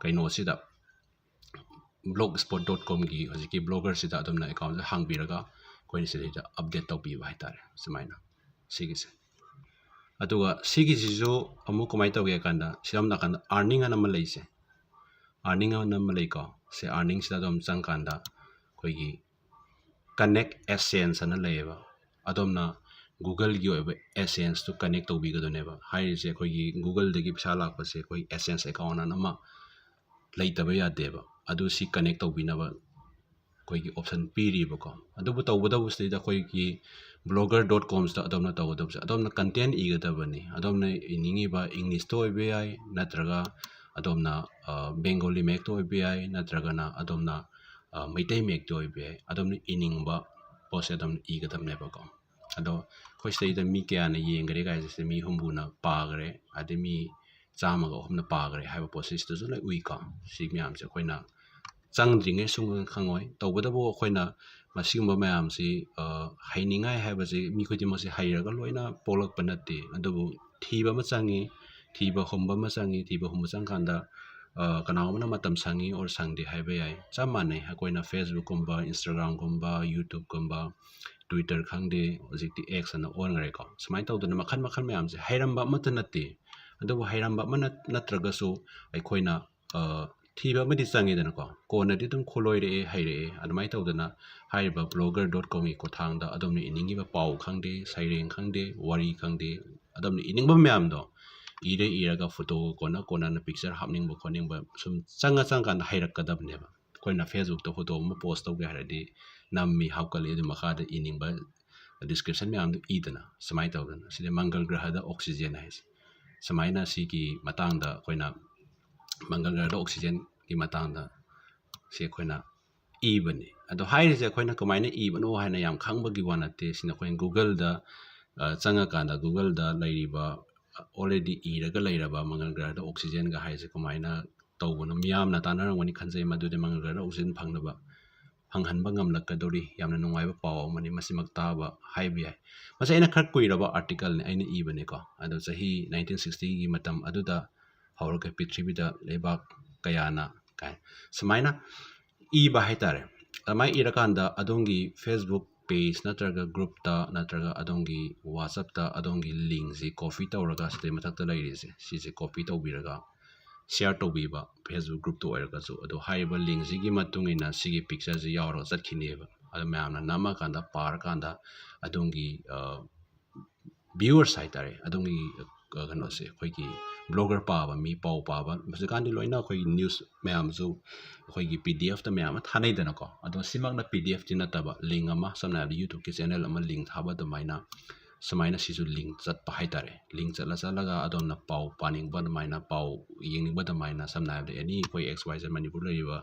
ꯀꯩꯅꯣꯁꯤꯗ blogspot dot comꯒꯤ ꯍꯧꯖꯤꯛꯀꯤ ꯕ꯭ꯂꯣꯒꯔꯁꯤꯗ ꯑꯗꯣꯝꯅ ꯑꯦꯀꯥꯎꯟꯁꯦ ꯍꯥꯡꯕꯤꯔꯒ ꯑꯩꯈꯣꯏꯅ ꯁꯤꯗꯩꯗ ꯑꯞꯗꯦꯠ ꯇꯧꯕꯤꯕ ꯍꯥꯏꯇꯥꯔꯦ꯫ ꯁꯨꯃꯥꯏꯅ ꯁꯤꯒꯤꯁꯦ꯫ ꯑꯗꯨꯒ ꯁꯤꯒꯤꯁꯤꯁꯨ ꯑꯃꯨꯛ ꯀꯃꯥꯏꯅ ꯇꯧꯒꯦ ꯍꯥꯏ ꯀꯥꯟꯗ, ꯁꯤꯗ ꯅꯥꯀꯟꯗ ꯑꯥꯔꯅꯤꯡ ꯑꯅ ꯑꯃ ꯂꯩꯁꯦ꯫ ꯑꯥꯔꯅꯤꯡ ꯑꯅ ꯑꯃ ꯂꯩꯀꯣ꯫ ꯁꯤ ꯑꯥꯔꯅꯤꯡꯁꯤꯗ ꯑꯗꯨꯝ ꯆꯪꯀꯥꯟꯗ ꯑꯩꯈꯣꯏꯒꯤ connect AdSense ꯑꯅ ꯂꯩꯌꯦꯕ꯫ ꯑꯗꯣꯝꯅ ꯒꯨꯒꯜꯒꯤ ꯑꯣꯏꯕ AdSenseꯇꯨ ꯀꯅꯦꯛ ꯇꯧꯕꯤꯒꯗꯣꯏꯅꯦꯕ꯫ ꯍꯥꯏꯔꯤꯁꯦ ꯑꯩꯈꯣꯏꯒꯤ ꯒꯨꯒꯜꯗꯒꯤ ꯄꯩꯁꯥ ꯂꯥꯛꯄꯁꯦ ꯑꯩꯈꯣꯏ AdSense ꯑꯦꯀꯥꯎꯟ ꯑꯅ ꯑꯃ ꯂꯩꯇꯕ ꯌꯥꯗꯦꯕ꯫ ꯑꯗꯨ ꯁꯤ ꯀꯅꯦꯛ ꯇꯧꯕꯤꯅꯕ ꯑꯩꯈꯣꯏꯒꯤ ꯑꯣꯞꯁꯟ ꯄꯤꯔꯤꯕꯀꯣ꯫ ꯑꯗꯨꯕꯨ ꯇꯧꯕꯇꯕꯨ ꯁꯤꯗꯩꯗ ꯑꯩꯈꯣꯏꯒꯤ blogger dot comꯁꯤꯗ ꯑꯗꯣꯝꯅ ꯇꯧꯒꯗꯕꯁꯦ, ꯑꯗꯣꯝꯅ ꯀꯟꯇꯦꯟ ꯏꯒꯗꯕꯅꯤ꯫ ꯑꯗꯣꯝꯅ ꯏꯅꯤꯡꯉꯤꯕ ꯏꯪꯂꯤꯁꯇ ꯑꯣꯏꯕ ꯌꯥꯏ, ꯅꯠꯇ꯭ꯔꯒ ꯑꯗꯣꯝꯅ ꯕꯦꯡꯒꯣꯂꯤ ꯃꯌꯦꯛꯇ ꯑꯣꯏꯕ ꯌꯥꯏ, ꯅꯠꯇ꯭ꯔꯒꯅ ꯑꯗꯣꯝꯅ ꯃꯩꯇꯩ ꯃꯌꯦꯛꯇ ꯑꯣꯏꯕ ꯌꯥꯏ꯫ ꯑꯗꯣꯝꯅ ꯏꯅꯤꯡꯕ ꯄꯣꯠꯁꯦ ꯑꯗꯨꯝ ꯏꯒꯗꯕꯅꯦꯕꯀꯣ꯫ ꯑꯗꯣ ꯑꯩꯈꯣꯏ ꯁꯤꯗꯩꯗ ꯃꯤ ꯀꯌꯥꯅ ꯌꯦꯡꯈ꯭ꯔꯦ ꯀꯥꯏꯁꯦ, ꯃꯤ ꯍꯨꯝꯐꯨꯅ ꯄꯥꯈ꯭ꯔꯦ, ꯑꯗꯩ ꯃꯤ ꯆꯥꯝꯃꯒ ꯑꯍꯨꯝꯅ ꯄꯥꯈ꯭ꯔꯦ ꯍꯥꯏꯕ ꯄꯣꯠꯁꯤ ꯁꯤꯗꯁꯨ ꯂꯣꯏ ꯎꯏꯀꯣ꯫ ꯁꯤ ꯃꯌꯥꯝꯁꯦ ꯑꯩꯈꯣꯏꯅ ꯆꯪꯗ꯭ꯔꯤꯉꯩ ꯁꯨꯡꯈꯪ ꯈꯪꯉꯣꯏ꯫ ꯇꯧꯕꯇꯕꯨ ꯑꯩꯈꯣꯏꯅ ꯃꯁꯤꯒꯨꯝꯕ ꯃꯌꯥꯝꯁꯤ, ꯑ, ꯍꯩꯅꯤꯡꯉꯥꯏ ꯍꯥꯏꯕꯁꯤ ꯃꯤ ꯈꯨꯗꯤꯡꯃꯛꯁꯤ ꯍꯩꯔꯒ ꯂꯣꯏꯅ ꯄꯣꯛꯂꯛꯄ ꯅꯠꯇꯦ꯫ ꯑꯗꯨꯕꯨ ꯊꯤꯕ ꯑꯃ ꯆꯪꯉꯤ, ꯊꯤꯕ ꯍꯨꯝꯕ ꯑꯃ ꯆꯪꯉꯤ꯫ ꯊꯤꯕ ꯍꯨꯝꯕ ꯆꯪꯀꯥꯟꯗ, ꯑ, ꯀꯅꯥꯒꯨꯝꯕꯅ ꯃꯇꯝ ꯁꯪꯉꯤ or ꯁꯪꯗꯦ ꯍꯥꯏꯕ ꯌꯥꯏ꯫ ꯆꯞ ꯃꯥꯟꯅꯩ, ꯑꯩꯈꯣꯏꯅ Facebookꯀꯨꯝꯕ, Instagramꯒꯨꯝꯕ, YouTubeꯀꯨꯝꯕ, Twitter ꯈꯪꯗꯦ, ꯍꯧꯖꯤꯛꯇꯤ X ꯑꯅ ꯑꯣꯟꯈ꯭ꯔꯦꯀꯣ꯫ ꯁꯨꯃꯥꯏꯅ ꯇꯧꯗꯅ ꯃꯈꯜ ꯃꯈꯜ ꯃꯌꯥꯝꯁꯦ ꯍꯩꯔꯝꯕ ꯑꯃꯠꯇ ꯅꯠꯇꯦ꯫ ꯑꯗꯨꯕꯨ ꯍꯩꯔꯝꯕ ꯑꯃ ꯅꯠ-, ꯅꯠꯇ꯭ꯔꯒꯁꯨ ꯑꯩꯈꯣꯏꯅ, ꯑ, ꯊꯤꯕ ꯑꯃꯗꯤ ꯆꯪꯉꯤꯗꯅꯀꯣ꯫ ꯀꯣꯟꯅꯗꯤ ꯑꯗꯨꯝ ꯈꯨꯂꯣꯏꯔꯛꯑꯦ, ꯍꯩꯔꯛꯑꯦ꯫ ꯑꯗꯨꯃꯥꯏꯅ ꯇꯧꯗꯅ ꯍꯥꯏꯔꯤꯕ blogger dot com ꯒꯤ ꯈꯨꯠꯊꯥꯡꯗ ꯑꯗꯣꯝꯅ ꯏꯅꯤꯡꯉꯤꯕ ꯄꯥꯎ ꯈꯪꯗꯦ, ꯁꯩꯔꯦꯡ ꯈꯪꯗꯦ, ꯋꯥꯔꯤ ꯈꯪꯗꯦ, ꯑꯗꯣꯝꯅ ꯏꯅꯤꯡꯕ ꯃꯌꯥꯝꯗꯣ ꯏꯔ ꯏꯔꯒ photo ꯀꯣꯟꯅ ꯀꯣꯟꯅꯅ picture ꯍꯥꯞꯅꯤꯡꯕ ꯈꯣꯠꯅꯤꯡꯕ ꯁꯨꯝ ꯆꯪꯉ ꯆꯪꯉꯀꯥꯟꯗ ꯍꯩꯔꯛꯀꯗꯕꯅꯦꯕ꯫ ꯑꯩꯈꯣꯏꯅ Facebook ꯇ photo ꯑꯃ post ꯇꯧꯒꯦ ꯍꯥꯏꯔꯗꯤ ꯅꯝꯃꯤ, ꯍꯥꯞꯀꯠꯂꯤ, ꯑꯗꯨ ꯃꯈꯥꯗ ꯏꯅꯤꯡꯕ description ꯃꯌꯥꯝꯗꯨ ꯏꯗꯅ ꯁꯨꯃꯥꯏꯅ ꯇꯧꯗꯅ꯫ ꯁꯤꯗ ꯃꯪꯒꯜ ꯒ꯭ꯔꯍꯗ oxygen ꯍꯥꯏꯁꯦ꯫ ꯁꯨꯃꯥꯏꯅ ꯁꯤꯒꯤ ꯃꯇꯥꯡꯗ ꯑꯩꯈꯣꯏꯅ ꯃꯪꯒꯜ ꯒ꯭ꯔꯍꯗ oxygen ꯒꯤ ꯃꯇꯥꯡꯗ ꯁꯤ ꯑꯩꯈꯣꯏꯅ ꯏꯕꯅꯤ꯫ ꯑꯗꯣ ꯍꯥꯏꯔꯤꯁꯦ ꯑꯩꯈꯣꯏꯅ ꯀꯃꯥꯏꯅ ꯏꯕꯅꯣ ꯍꯥꯏꯅ ꯌꯥꯝ ꯈꯪꯕꯒꯤ ꯋꯥ ꯅꯠꯇꯦ꯫ ꯁꯤꯅ ꯑꯩꯈꯣꯏꯅ Google ꯗ, ꯑ, ꯆꯪꯉꯀꯥꯟꯗ Google ꯗ ꯂꯩꯔꯤꯕ, already ꯏꯔꯒ ꯂꯩꯔꯕ ꯃꯪꯒꯜ ꯒ꯭ꯔꯍꯗ oxygen ꯒ ꯍꯥꯏꯁꯦ ꯀꯃꯥꯏꯅ ꯇꯧꯕꯅꯣ? ꯃꯤꯌꯥꯝꯅ ꯇꯥꯟꯅꯔꯝꯒꯅꯤ ꯈꯟꯖꯩ, ꯃꯗꯨꯗꯤ ꯃꯪꯒꯜ ꯒ꯭ꯔꯍꯗ oxygen ꯐꯪꯅꯕ, ꯐꯪꯍꯟꯕ ꯉꯝꯂꯛꯀꯗꯧꯔꯤ꯫ ꯌꯥꯝꯅ ꯅꯨꯡꯉꯥꯏꯕ ꯄꯥꯎ ꯑꯃꯅꯤ, ꯃꯁꯤꯃꯛ ꯇꯥꯕ ꯍꯥꯏꯕ ꯌꯥꯏ꯫ ꯃꯁꯤ ꯑꯩꯅ ꯈꯔ ꯀꯨꯏꯔꯕ article ꯅꯤ, ꯑꯩꯅ ꯏꯕꯅꯤꯀꯣ꯫ ꯑꯗꯣ ꯆꯍꯤ nineteen sixty ꯒꯤ ꯃꯇꯝ ꯑꯗꯨꯗ ꯍꯧꯔꯒ ꯄ꯭ꯔꯤꯊꯤꯕꯤꯗ ꯂꯩꯕꯥꯛ ꯀꯌꯥꯅ ꯀꯥꯏ ꯁꯨꯃꯥꯏꯅ ꯏꯕ ꯍꯥꯏꯇꯥꯔꯦ꯫ ꯑꯗꯨꯃꯥꯏꯅ ꯏꯔꯀꯥꯟꯗ ꯑꯗꯣꯝꯒꯤ Facebook page ꯅꯠꯇ꯭ꯔꯒ group ꯇ ꯅꯠꯇ꯭ꯔꯒ ꯑꯗꯣꯝꯒꯤ WhatsApp ꯇ ꯑꯗꯣꯝꯒꯤ link ꯁꯤ copy ꯇꯧꯔꯒ, ꯁꯤꯗꯩ ꯃꯊꯛꯇ ꯂꯩꯔꯤꯁꯦ, ꯁꯤꯁꯦ copy ꯇꯧꯕꯤꯔꯒ share ꯇꯧꯕꯤꯕ, Facebook group ꯇ ꯑꯣꯏꯔꯒꯁꯨ꯫ ꯑꯗꯣ ꯍꯥꯏꯔꯤꯕ link ꯁꯤꯒꯤ ꯃꯇꯨꯡ ꯏꯟꯅ ꯁꯤꯒꯤ picture ꯁꯤ ꯌꯥꯎꯔꯒ ꯆꯠꯈꯤꯅꯦꯕ꯫ ꯑꯗꯣ ꯃꯌꯥꯝꯅ ꯅꯝꯃꯀꯥꯟꯗ, ꯄꯥꯔꯀꯥꯟꯗ ꯑꯗꯣꯝꯒꯤ, ꯑ, viewers ꯍꯥꯏꯇꯥꯔꯦ, ꯑꯗꯣꯝꯒꯤ, ꯑ, ꯀꯩꯅꯣꯁꯦ, ꯑꯩꯈꯣꯏꯒꯤ blogger ꯄꯥꯕ ꯃꯤ, ꯄꯥꯎ ꯄꯥꯕ, ꯍꯧꯖꯤꯛꯀꯥꯟꯗꯤ ꯂꯣꯏꯅ ꯑꯩꯈꯣꯏꯒꯤ news ꯃꯌꯥꯝꯁꯨ ꯑꯩꯈꯣꯏꯒꯤ PDF ꯇ ꯃꯌꯥꯝ ꯑꯃ ꯊꯥꯅꯩꯗꯅꯀꯣ꯫ ꯑꯗꯣ ꯁꯤꯃꯛꯅ PDF ꯇꯤ ꯅꯠꯇꯕ, link ꯑꯃ, ꯁꯝꯅ ꯍꯥꯏꯔꯕꯗ YouTube ꯀꯤ channel ꯑꯃ link ꯊꯥꯕ ꯑꯗꯨꯃꯥꯏꯅ, ꯁꯨꯃꯥꯏꯅ ꯁꯤꯁꯨ link ꯆꯠꯄ ꯍꯥꯏꯇꯥꯔꯦ꯫ Link ꯆꯠꯂ ꯆꯠꯂꯒ ꯑꯗꯣꯝꯅ ꯄꯥꯎ ꯄꯥꯅꯤꯡꯕ ꯑꯗꯨꯃꯥꯏꯅ, ꯄꯥꯎ ꯌꯦꯡꯅꯤꯡꯕ ꯑꯗꯨꯃꯥꯏꯅ, ꯁꯝꯅ ꯍꯥꯏꯔꯕꯗ any ꯑꯩꯈꯣꯏ X Y Z ꯃꯅꯤꯄꯨꯔ ꯂꯩꯔꯤꯕ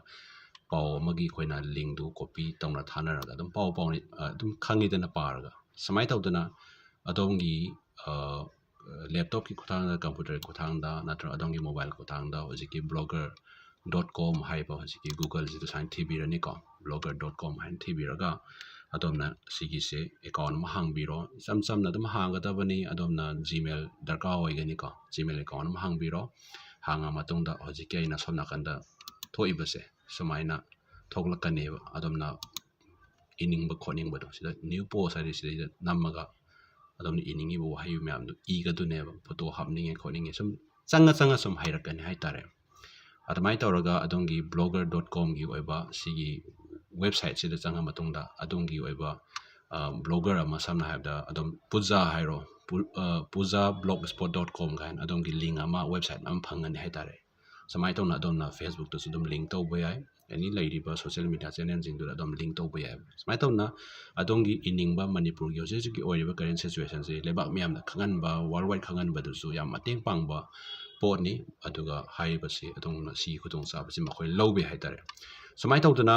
ꯄꯥꯎ ꯑꯃꯒꯤ ꯑꯩꯈꯣꯏꯅ link ꯇꯨ copy ꯇꯧꯅ ꯊꯥꯅꯔꯒ ꯑꯗꯨꯝ ꯄꯥꯎ ꯄꯥꯎꯅꯤ-, ꯑ, ꯑꯗꯨꯝ ꯈꯪꯉꯤꯗꯅ ꯄꯥꯔꯒ꯫ ꯁꯨꯃꯥꯏꯅ ꯇꯧꯗꯅ ꯑꯗꯣꯝꯒꯤ, ꯑ, laptop ꯀꯤ ꯈꯨꯠꯊꯥꯡꯗ, computer ꯒꯤ ꯈꯨꯠꯊꯥꯡꯗ ꯅꯠꯇ꯭ꯔꯒ ꯑꯗꯣꯝꯒꯤ mobile ꯈꯨꯠꯊꯥꯡꯗ ꯍꯧꯖꯤꯛꯀꯤ blogger dot com ꯍꯥꯏꯕ ꯍꯧꯖꯤꯛꯀꯤ Google ꯁꯤꯗ ꯁꯨꯃꯥꯏꯅ ꯊꯤꯕꯤꯔꯅꯤꯀꯣ꯫ Blogger dot com ꯍꯥꯏꯅ ꯊꯤꯕꯤꯔꯒ ꯑꯗꯣꯝꯅ ꯁꯤꯒꯤꯁꯦ account ꯑꯃ ꯍꯥꯡꯕꯤꯔꯣ꯫ ꯏꯆꯝ ꯆꯝꯅ ꯑꯗꯨꯝ ꯍꯥꯡꯒꯗꯕꯅꯤ꯫ ꯑꯗꯣꯝꯅ Gmail ꯗꯔꯀꯥꯔ ꯑꯣꯏꯒꯅꯤꯀꯣ꯫ Gmail account ꯑꯃ ꯍꯥꯡꯕꯤꯔꯣ꯫ ꯍꯥꯡꯉ ꯃꯇꯨꯡꯗ ꯍꯧꯖꯤꯛꯀꯤ ꯑꯩꯅ ꯁꯣꯝ ꯅꯥꯀꯟꯗ ꯊꯣꯛꯏꯕꯁꯦ ꯁꯨꯃꯥꯏꯅ ꯊꯣꯛꯂꯛꯀꯅꯦꯕ꯫ ꯑꯗꯣꯝꯅ ꯏꯅꯤꯡꯕ ꯈꯣꯠꯅꯤꯡꯕꯗꯣ, ꯁꯤꯗ new post ꯍꯥꯏꯗꯤ ꯁꯤꯗꯩꯗ ꯅꯝꯃꯒ ꯑꯗꯣꯝꯅ ꯏꯅꯤꯡꯉꯤꯕ ꯋꯥꯍꯩ ꯃꯌꯥꯝꯗꯣ ꯏꯒꯗꯣꯏꯅꯦꯕ꯫ Photo ꯍꯥꯞꯅꯤꯡꯉꯦ ꯈꯣꯠꯅꯤꯡꯉꯦ ꯁꯨꯝ ꯆꯪꯉ ꯆꯪꯉ ꯁꯨꯝ ꯍꯩꯔꯛꯀꯅꯤ ꯍꯥꯏꯇꯥꯔꯦ꯫ ꯑꯗꯨꯃꯥꯏꯅ ꯇꯧꯔꯒ ꯑꯗꯣꯝꯒꯤ blogger dot comꯒꯤ ꯑꯣꯏꯕ ꯁꯤꯒꯤ websiteꯁꯤꯗ ꯆꯪꯉ ꯃꯇꯨꯡꯗ ꯑꯗꯣꯝꯒꯤ ꯑꯣꯏꯕ blogger ꯑꯃ, ꯁꯝꯅ ꯍꯥꯏꯔꯕꯗ ꯑꯗꯨꯝ ꯄꯨꯖꯥ ꯍꯥꯏꯔꯣ, ꯄꯨꯖꯥ blogspot dot com ꯀꯥꯏꯅ ꯑꯗꯣꯝꯒꯤ link ꯑꯃ, website ꯑꯃ ꯐꯪꯒꯅꯤ ꯍꯥꯏꯇꯥꯔꯦ꯫ ꯁꯨꯃꯥꯏꯅ ꯇꯧꯅ ꯑꯗꯣꯝꯅ Facebookꯇꯁꯨ ꯑꯗꯨꯝ link ꯇꯧꯕ ꯌꯥꯏ, any ꯂꯩꯔꯤꯕ social media channelꯁꯤꯡꯗꯨꯗ ꯑꯗꯨꯝ link ꯇꯧꯕ ꯌꯥꯏ꯫ ꯁꯨꯃꯥꯏꯅ ꯇꯧꯅ ꯑꯗꯣꯝꯒꯤ ꯏꯅꯤꯡꯕ ꯃꯅꯤꯄꯨꯔꯒꯤ ꯍꯧꯖꯤꯛ ꯍꯧꯖꯤꯛꯀꯤ ꯑꯣꯏꯔꯤꯕ current situationꯁꯤ ꯂꯩꯕꯥꯛ ꯃꯤꯌꯥꯝꯅ ꯈꯪꯍꯟꯕ, worldwide ꯈꯪꯍꯟꯕꯗꯁꯨ ꯌꯥꯝ ꯃꯇꯦꯡ ꯄꯥꯡꯕ ꯄꯣꯠꯅꯤ꯫ ꯑꯗꯨꯒ ꯍꯥꯏꯔꯤꯕꯁꯤ ꯑꯗꯣꯝꯅ ꯁꯤꯒꯤ ꯈꯨꯗꯣꯡꯆꯥꯕꯁꯤ ꯃꯈꯣꯏ ꯂꯧꯕ ꯌꯥꯏ ꯍꯥꯏꯇꯥꯔꯦ꯫ ꯁꯨꯃꯥꯏꯅ ꯇꯧꯗꯅ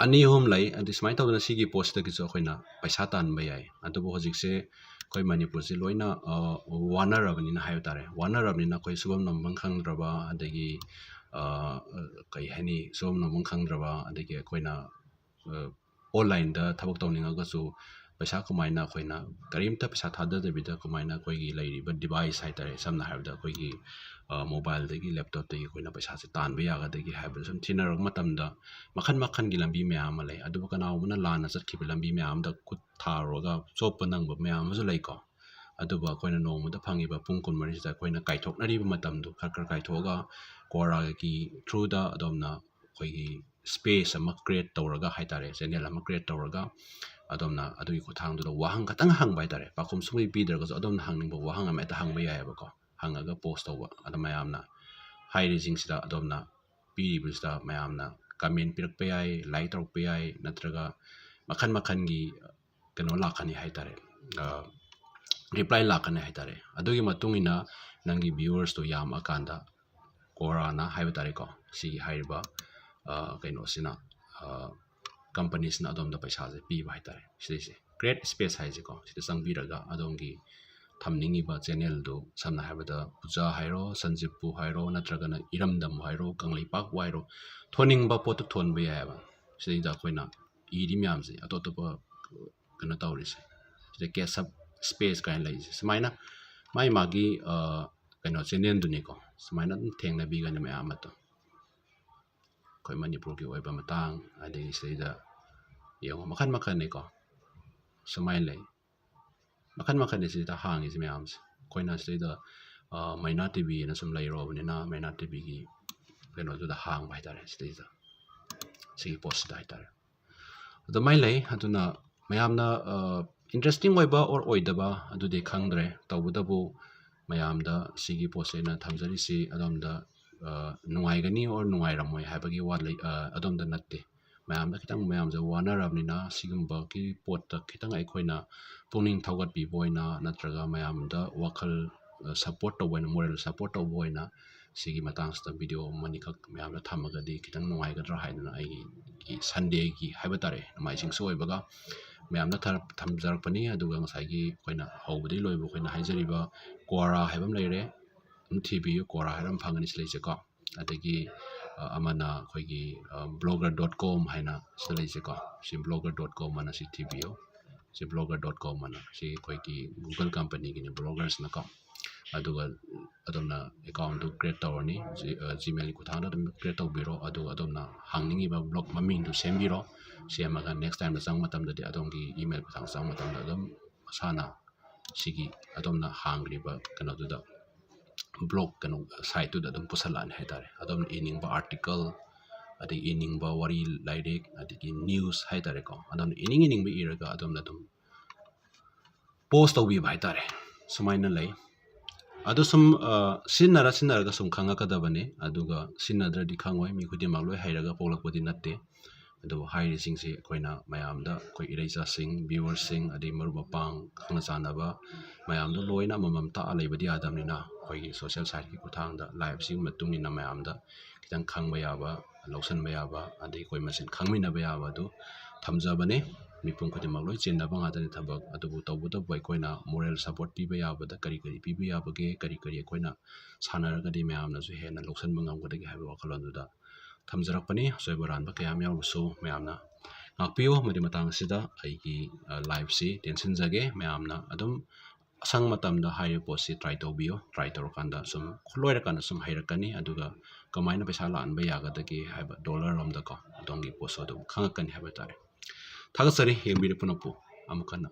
ꯑꯅꯤ ꯑꯍꯨꯝ ꯂꯩ꯫ ꯑꯗꯨ ꯁꯨꯃꯥꯏꯅ ꯇꯧꯗꯅ ꯁꯤꯒꯤ ꯄꯣꯠꯁꯤꯗꯒꯤꯁꯨ ꯑꯩꯈꯣꯏꯅ ꯄꯩꯁꯥ ꯇꯥꯟꯕ ꯌꯥꯏ꯫ ꯑꯗꯨꯕꯨ ꯍꯧꯖꯤꯛꯁꯦ ꯑꯩꯈꯣꯏ ꯃꯅꯤꯄꯨꯔꯁꯤ ꯂꯣꯏꯅ ꯋꯥꯅꯔꯕꯅꯤꯅ ꯍꯥꯏꯕ ꯇꯥꯔꯦ꯫ ꯋꯥꯅꯔꯕꯅꯤꯅ ꯑꯩꯈꯣꯏ ꯁꯨꯐꯝ ꯅꯣꯝꯐꯝ ꯈꯪꯗ꯭ꯔꯕ, ꯑꯗꯒꯤ ꯀꯩ ꯍꯥꯏꯅꯤ, ꯁꯨꯐꯝ ꯅꯣꯝꯐꯝ ꯈꯪꯗ꯭ꯔꯕ, ꯑꯗꯒꯤ ꯑꯩꯈꯣꯏꯅ onlineꯗ ꯊꯕꯛ ꯇꯧꯅꯤꯡꯉꯒꯁꯨ ꯄꯩꯁꯥ ꯀꯃꯥꯏꯅ ꯑꯩꯈꯣꯏꯅ ꯀꯔꯤꯝꯇ ꯄꯩꯁꯥ ꯊꯥꯗꯗꯕꯤꯗ ꯀꯃꯥꯏꯅ ꯑꯩꯈꯣꯏꯒꯤ ꯂꯩꯔꯤꯕ device ꯍꯥꯏ ꯇꯥꯔꯦ, ꯁꯝꯅ ꯍꯥꯏꯔꯕꯗ ꯑꯩꯈꯣꯏꯒꯤ mobileꯗꯒꯤ laptopꯇꯒꯤ ꯑꯩꯈꯣꯏꯅ ꯄꯩꯁꯥꯁꯦ ꯇꯥꯟꯕ ꯌꯥꯒꯗꯒꯦ ꯍꯥꯏꯕꯗꯨ ꯁꯨꯝ ꯊꯤꯅꯔꯛꯄ ꯃꯇꯝꯗ ꯃꯈꯜ ꯃꯈꯜꯒꯤ ꯂꯝꯕꯤ ꯃꯌꯥꯝ ꯑꯃ ꯂꯩ꯫ ꯑꯗꯨꯕꯨ ꯀꯅꯥꯒꯨꯝꯕꯅ ꯂꯥꯟꯅ ꯆꯠꯈꯤꯕ ꯂꯝꯕꯤ ꯃꯌꯥꯝ ꯑꯃꯗ ꯈꯨꯠ ꯊꯥꯔꯨꯔꯒ ꯆꯣꯞꯄ ꯅꯪꯕ ꯃꯌꯥꯝ ꯑꯃꯁꯨ ꯂꯩꯀꯣ꯫ ꯑꯗꯨꯕꯨ ꯑꯩꯈꯣꯏꯅ ꯅꯣꯡꯃꯗ ꯐꯪꯉꯤꯕ ꯄꯨꯡ ꯀꯨꯟꯃꯔꯤꯁꯤꯗ ꯑꯩꯈꯣꯏꯅ ꯀꯥꯏꯊꯣꯛꯅꯔꯤꯕ ꯃꯇꯝꯗꯨ ꯈꯔ ꯈꯔ ꯀꯥꯏꯊꯣꯛꯑꯒ Quoraꯒꯤ throughꯗ ꯑꯗꯣꯝꯅ ꯑꯩꯈꯣꯏꯒꯤ space ꯑꯃ create ꯇꯧꯔꯒ ꯍꯥꯏ ꯇꯥꯔꯦ, channel ꯑꯃ create ꯇꯧꯔꯒ ꯑꯗꯣꯝꯅ ꯑꯗꯨꯒꯤ ꯈꯨꯠꯊꯥꯡꯗꯨꯗ ꯋꯥꯍꯪ ꯈꯛꯇꯪ ꯍꯪꯕ ꯍꯥꯏ ꯇꯥꯔꯦ, ꯄꯥꯎꯈꯨꯝ ꯁꯨꯡꯄꯤ ꯄꯤꯗ꯭ꯔꯒꯁꯨ ꯑꯗꯣꯝꯅ ꯍꯪꯅꯤꯡꯕ ꯋꯥꯍꯪ ꯑꯃ ꯍꯦꯛꯇ ꯍꯪꯕ ꯌꯥꯏꯑꯕꯀꯣ꯫ ꯍꯪꯉꯒ post ꯇꯧꯕ꯫ ꯑꯗꯣ ꯃꯌꯥꯝꯅ ꯍꯥꯏꯔꯤꯁꯤꯡꯁꯤꯗ ꯑꯗꯣꯝꯅ ꯄꯤꯔꯤꯕꯁꯤꯗ ꯃꯌꯥꯝꯅ comment ꯄꯤꯔꯛꯄ ꯌꯥꯏ, like ꯇꯧꯔꯛꯄ ꯌꯥꯏ, ꯅꯠꯇ꯭ꯔꯒ ꯃꯈꯜ ꯃꯈꯜꯒꯤ ꯀꯩꯅꯣ ꯂꯥꯛꯀꯅꯤ ꯍꯥꯏ ꯇꯥꯔꯦ, reply ꯂꯥꯛꯀꯅꯤ ꯍꯥꯏ ꯇꯥꯔꯦ꯫ ꯑꯗꯨꯒꯤ ꯃꯇꯨꯡ ꯏꯟꯅ ꯅꯪꯒꯤ viewersꯇꯣ ꯌꯥꯝꯃꯛꯑꯀꯥꯟꯗ Quoraꯅ ꯍꯥꯏꯕ ꯇꯥꯔꯦꯀꯣ, ꯁꯤꯒꯤ ꯍꯥꯏꯔꯤꯕ ꯀꯩꯅꯣꯁꯤꯅ, companyꯁꯤꯅ ꯑꯗꯣꯝꯗ ꯄꯩꯁꯥꯁꯦ ꯄꯤꯕ ꯍꯥꯏ ꯇꯥꯔꯦ꯫ ꯁꯤꯗꯩꯁꯦ create space ꯍꯥꯏꯁꯦꯀꯣ, ꯁꯤꯗ ꯆꯪꯕꯤꯔꯒ ꯑꯗꯣꯝꯒꯤ ꯊꯝꯅꯤꯡꯉꯤꯕ channelꯗꯨ, ꯁꯝꯅ ꯍꯥꯏꯔꯕꯗ ꯄꯨꯖꯥ ꯍꯥꯏꯔꯣ, ꯁꯟꯖꯤꯞꯄꯨ ꯍꯥꯏꯔꯣ, ꯅꯠꯇ꯭ꯔꯒꯅ ꯏꯔꯝꯗꯝ ꯍꯥꯏꯔꯣ, ꯀꯪꯂꯩꯄꯥꯛꯄꯨ ꯍꯥꯏꯔꯣ, ꯊꯣꯟꯅꯤꯡꯕ ꯄꯣꯠꯇꯨ ꯊꯣꯟꯕ ꯌꯥꯏꯑꯕ꯫ ꯁꯤꯗꯩꯗ ꯑꯩꯈꯣꯏꯅ ꯏꯔꯤ ꯃꯌꯥꯝꯁꯦ ꯑꯇꯣꯞ ꯑꯇꯣꯞꯄ ꯀꯩꯅꯣ ꯇꯧꯔꯤꯁꯦ, ꯁꯤꯗ catch up space ꯀꯥꯏꯅ ꯂꯩꯔꯤꯁꯦ꯫ ꯁꯨꯃꯥꯏꯅ ꯃꯥꯏ ꯃꯥꯒꯤ ꯀꯩꯅꯣ channelꯗꯨꯅꯤꯀꯣ, ꯁꯨꯃꯥꯏꯅ ꯑꯗꯨꯝ ꯊꯦꯡꯅꯕꯤꯒꯅꯤ ꯃꯌꯥꯝ ꯑꯃ꯫ ꯑꯩꯈꯣꯏ ꯃꯅꯤꯄꯨꯔꯒꯤ ꯑꯣꯏꯕ ꯃꯇꯥꯡ, ꯑꯗꯒꯤ ꯁꯤꯗꯩꯗ ꯌꯦꯡꯉꯣ, ꯃꯈꯜ ꯃꯈꯜꯅꯤꯀꯣ, ꯁꯨꯃꯥꯏꯅ ꯂꯩ꯫ ꯃꯈꯜ ꯃꯈꯜꯅꯤ ꯁꯤꯗ ꯍꯥꯡꯉꯤꯁꯤ ꯃꯌꯥꯝꯁꯦ꯫ ꯑꯩꯈꯣꯏꯅ ꯁꯤꯗꯩꯗ ꯃꯩꯅꯥ ꯇꯤꯚꯤꯅ ꯁꯨꯝ ꯂꯩꯔꯨꯔꯕꯅꯤꯅ ꯃꯩꯅꯥ ꯇꯤꯚꯤꯒꯤ ꯀꯩꯅꯣꯗꯨꯗ ꯍꯥꯡꯕ ꯍꯥꯏꯇꯥꯔꯦ, ꯁꯤꯗꯩꯁꯤꯗ, ꯁꯤꯒꯤ ꯄꯣꯠꯁꯤꯗ ꯍꯥꯏꯇꯥꯔꯦ꯫ ꯑꯗꯨꯃꯥꯏꯅ ꯂꯩ꯫ ꯑꯗꯨꯅ ꯃꯌꯥꯝꯅ ꯏꯟꯇꯔꯦꯁꯇꯤꯡ ꯑꯣꯏꯕ ꯑꯣꯔ ꯑꯣꯏꯗꯕ ꯑꯗꯨꯗꯤ ꯈꯪꯗ꯭ꯔꯦ, ꯇꯧꯕꯇꯕꯨ ꯃꯌꯥꯝꯗ ꯁꯤꯒꯤ ꯄꯣꯠꯁꯦ ꯑꯩꯅ ꯊꯝꯖꯔꯤꯁꯤ ꯑꯗꯣꯝꯗ ꯅꯨꯡꯉꯥꯏꯒꯅꯤ ꯑꯣꯔ ꯅꯨꯡꯉꯥꯏꯔꯝꯃꯣꯏ ꯍꯥꯏꯕꯒꯤ ꯋꯥ ꯂꯩ, ꯑꯗꯣꯝꯗ ꯅꯠꯇꯦ꯫ ꯃꯌꯥꯝꯗ ꯈꯤꯇꯪ, ꯃꯌꯥꯝꯁꯦ ꯋꯥꯅꯔꯕꯅꯤꯅ ꯁꯤꯒꯨꯝꯕꯒꯤ ꯄꯣꯠꯇ ꯈꯤꯇꯪ ꯑꯩꯈꯣꯏꯅ ꯄꯨꯛꯅꯤꯡ ꯊꯧꯒꯠꯄꯤꯕ ꯑꯣꯏꯅ ꯅꯠꯇ꯭ꯔꯒ ꯃꯌꯥꯝꯗ ꯋꯥꯈꯜ ꯁꯞꯄꯣꯔꯠ ꯇꯧꯕ ꯑꯣꯏꯅ, ꯃꯣꯔꯦꯜ ꯁꯞꯄꯣꯔꯠ ꯇꯧꯕ ꯑꯣꯏꯅ ꯁꯤꯒꯤ ꯃꯇꯥꯡꯁꯤꯗ ꯚꯤꯗꯤꯑꯣ ꯑꯃꯅꯤꯈꯛ ꯃꯌꯥꯝꯗ ꯊꯝꯃꯒꯗꯤ ꯈꯤꯇꯪ ꯅꯨꯡꯉꯥꯏꯒꯗ꯭ꯔꯥ ꯍꯥꯏꯗꯅ ꯑꯩꯒꯤ ꯁꯟꯗꯦꯒꯤ ꯍꯥꯏꯕ ꯇꯥꯔꯦ, ꯅꯣꯡꯃꯥꯏꯖꯤꯡꯁꯨ ꯑꯣꯏꯕꯒ ꯃꯌꯥꯝꯗ ꯊꯝꯖꯔꯛꯄꯅꯤ꯫ ꯑꯗꯨꯒ ꯉꯁꯥꯏꯒꯤ ꯑꯩꯈꯣꯏꯅ ꯍꯧꯕꯗꯒꯤ ꯂꯣꯏꯕ ꯑꯩꯈꯣꯏꯅ ꯍꯥꯏꯖꯔꯤꯕ ꯀ꯭ꯋꯥꯔꯥ ꯍꯥꯏꯕ ꯑꯃ ꯂꯩꯔꯦ, ꯑꯗꯨꯝ ꯊꯤꯕꯤꯌꯨ, ꯀ꯭ꯋꯥꯔꯥ ꯍꯥꯏꯕ ꯑꯃ ꯐꯪꯒꯅꯤ ꯁꯤ ꯂꯩꯁꯦꯀꯣ꯫ ꯑꯗꯒꯤ ꯑꯃꯅ ꯑꯩꯈꯣꯏꯒꯤ blogger dot com ꯍꯥꯏꯅ ꯁꯤꯗ ꯂꯩꯁꯦꯀꯣ꯫ ꯁꯤ blogger dot com ꯑꯅ ꯁꯤ ꯊꯤꯕꯤꯌꯨ꯫ ꯁꯤ blogger dot com ꯑꯅ ꯁꯤ ꯑꯩꯈꯣꯏꯒꯤ Google companyꯒꯤꯅꯦ, bloggerꯁꯤꯅꯀꯣ꯫ ꯑꯗꯨꯒ ꯑꯗꯣꯝꯅ ꯑꯦꯀꯥꯎꯟꯗꯨ ꯀ꯭ꯔꯤꯌꯦꯠ ꯇꯧꯔꯅꯤ꯫ ꯖꯤꯃꯦꯜꯒꯤ ꯈꯨꯠꯊꯥꯡꯗ ꯑꯗꯨꯝ ꯀ꯭ꯔꯤꯌꯦꯠ ꯇꯧꯕꯤꯔꯣ꯫ ꯑꯗꯨꯒ ꯑꯗꯣꯝꯅ ꯍꯥꯡꯅꯤꯡꯉꯤꯕ ꯕ꯭ꯂꯣꯛ ꯃꯃꯤꯡꯗꯨ ꯁꯦꯝꯕꯤꯔꯣ꯫ ꯁꯦꯝꯃꯒ ꯅꯦꯛꯁ ꯇꯥꯏꯝꯗ ꯆꯪꯕ ꯃꯇꯝꯗꯗꯤ ꯑꯗꯣꯝꯒꯤ ꯏꯃꯦꯜ ꯈꯨꯠꯊꯥꯡꯗ ꯆꯪꯕ ꯃꯇꯝꯗ ꯑꯗꯨꯝ ꯃꯁꯥꯅ ꯁꯤꯒꯤ ꯑꯗꯣꯝꯅ ꯍꯥꯡꯈ꯭ꯔꯤꯕ ꯀꯩꯅꯣꯗꯨꯗ, ꯕ꯭ꯂꯣꯛ ꯀꯩꯅꯣ ꯁꯥꯏꯠꯇꯨꯗ ꯑꯗꯨꯝ ꯄꯨꯁꯜꯂꯛꯑꯅꯤ ꯍꯥꯏꯇꯥꯔꯦ꯫ ꯑꯗꯣꯝꯅ ꯏꯅꯤꯡꯕ ꯑꯥꯔꯇꯤꯀꯜ, ꯑꯗꯒꯤ ꯏꯅꯤꯡꯕ ꯋꯥꯔꯤ ꯂꯥꯏꯔꯤꯛ, ꯑꯗꯒꯤ ꯅ꯭ꯌꯨꯁ ꯍꯥꯏꯇꯥꯔꯦꯀꯣ, ꯑꯗꯣꯝꯅ ꯏꯅꯤꯡ ꯏꯅꯤꯡꯕ ꯏꯔꯒ ꯑꯗꯣꯝꯅ ꯑꯗꯨꯝ ꯄꯣꯁ ꯇꯧꯕꯤꯕ ꯍꯥꯏꯇꯥꯔꯦ꯫ ꯁꯨꯃꯥꯏꯅ ꯂꯩ꯫ ꯑꯗꯨ ꯁꯨꯝ ꯁꯤꯖꯤꯟꯅꯔ ꯁꯤꯖꯤꯟꯅꯔꯒ ꯁꯨꯝ ꯈꯪꯉꯛꯀꯗꯕꯅꯤ꯫ ꯑꯗꯨꯒ ꯁꯤꯖꯤꯟꯅꯗ꯭ꯔꯗꯤ ꯈꯪꯉꯣꯏ꯫ ꯃꯤ ꯈꯨꯗꯤꯡꯃꯛ ꯂꯣꯏ ꯍꯩꯔꯒ ꯄꯣꯛꯂꯛꯄꯗꯤ ꯅꯠꯇꯦ꯫ ꯑꯗꯨꯕꯨ ꯍꯥꯏꯔꯤꯁꯤꯡꯁꯤ ꯑꯩꯈꯣꯏꯅ ꯃꯌꯥꯝꯗ, ꯑꯩꯈꯣꯏ ꯏꯔꯩꯆꯥꯁꯤꯡ, viewerꯁꯤꯡ, ꯑꯗꯩ ꯃꯔꯨꯞ ꯃꯄꯥꯡ, ꯈꯪꯅ ꯆꯥꯟꯅꯕ ꯃꯌꯥꯝꯗꯣ ꯂꯣꯏꯅ ꯑꯃꯃꯝ ꯇꯥꯛꯑ ꯂꯩꯕꯗꯤ ꯌꯥꯗꯕꯅꯤꯅ, ꯑꯩꯈꯣꯏꯒꯤ social siteꯀꯤ ꯈꯨꯠꯊꯥꯡꯗ, liveꯁꯤꯒꯤ ꯃꯇꯨꯡ ꯏꯟꯅ ꯃꯌꯥꯝꯗ ꯈꯤꯇꯪ ꯈꯪꯕ ꯌꯥꯕ, ꯂꯧꯁꯤꯟꯕ ꯌꯥꯕ, ꯑꯗꯩ ꯑꯩꯈꯣꯏ ꯃꯁꯦꯟ ꯈꯪꯃꯤꯟꯅꯕ ꯌꯥꯕ ꯑꯗꯨ ꯊꯝꯖꯕꯅꯤ꯫ ꯃꯤꯄꯨꯝ ꯈꯨꯗꯤꯡꯃꯛ ꯂꯣꯏ ꯆꯤꯟꯅꯕ ꯉꯥꯛꯇꯅꯤ ꯊꯕꯛ꯫ ꯑꯗꯨꯕꯨ ꯇꯧꯕꯇꯕꯨ ꯑꯩꯈꯣꯏꯅ moral support ꯄꯤꯕ ꯌꯥꯕꯗ ꯀꯔꯤ ꯀꯔꯤ ꯄꯤꯕ ꯌꯥꯕꯒꯦ, ꯀꯔꯤ ꯀꯔꯤ ꯑꯩꯈꯣꯏꯅ ꯁꯥꯟꯅꯔꯒꯗꯤ ꯃꯌꯥꯝꯅꯁꯨ ꯍꯦꯟꯅ ꯂꯧꯁꯤꯟꯕ ꯉꯝꯒꯗꯒꯦ ꯍꯥꯏꯕ ꯋꯥꯈꯜꯂꯣꯟꯗꯨꯗ ꯊꯝꯖꯔꯛꯄꯅꯤ꯫ ꯑꯁꯣꯏꯕ ꯑꯔꯥꯟꯕ ꯀꯌꯥ ꯑꯃ ꯌꯥꯎꯔꯕꯁꯨ ꯃꯌꯥꯝꯅ ꯉꯥꯛꯄꯤꯌꯨ꯫ ꯑꯃꯗꯤ ꯃꯇꯥꯡ ꯑꯁꯤꯗ ꯑꯩꯒꯤ liveꯁꯤ ꯇꯦꯟꯁꯤꯟꯖꯒꯦ꯫ ꯃꯌꯥꯝꯅ ꯑꯗꯨꯝ ꯑꯁꯪꯕ ꯃꯇꯝꯗ ꯍꯥꯏꯔꯤꯕ ꯄꯣꯠꯁꯤ try ꯇꯧꯕꯤꯌꯨ꯫ Try ꯇꯧꯔꯀꯥꯟꯗ ꯁꯨꯝ ꯂꯣꯏꯔꯀꯥꯟꯗ ꯁꯨꯝ ꯍꯩꯔꯛꯀꯅꯤ꯫ ꯑꯗꯨꯒ ꯀꯃꯥꯏꯅ ꯄꯩꯁꯥ ꯂꯥꯛꯍꯟꯕ ꯌꯥꯒꯗꯒꯦ ꯍꯥꯏꯕ dollar ꯔꯣꯝꯗꯀꯣ, ꯑꯗꯣꯝꯒꯤ ꯄꯣꯠꯁꯨ ꯑꯗꯨꯝ ꯈꯪꯉꯛꯀꯅꯤ ꯍꯥꯏꯕ ꯇꯥꯔꯦ꯫ ꯊꯥꯒꯠꯆꯔꯤ ꯌꯦꯡꯕꯤꯔꯤꯕ ꯄꯨꯝꯅꯃꯛꯄꯨ ꯑꯃꯨꯛ ꯍꯟꯅ꯫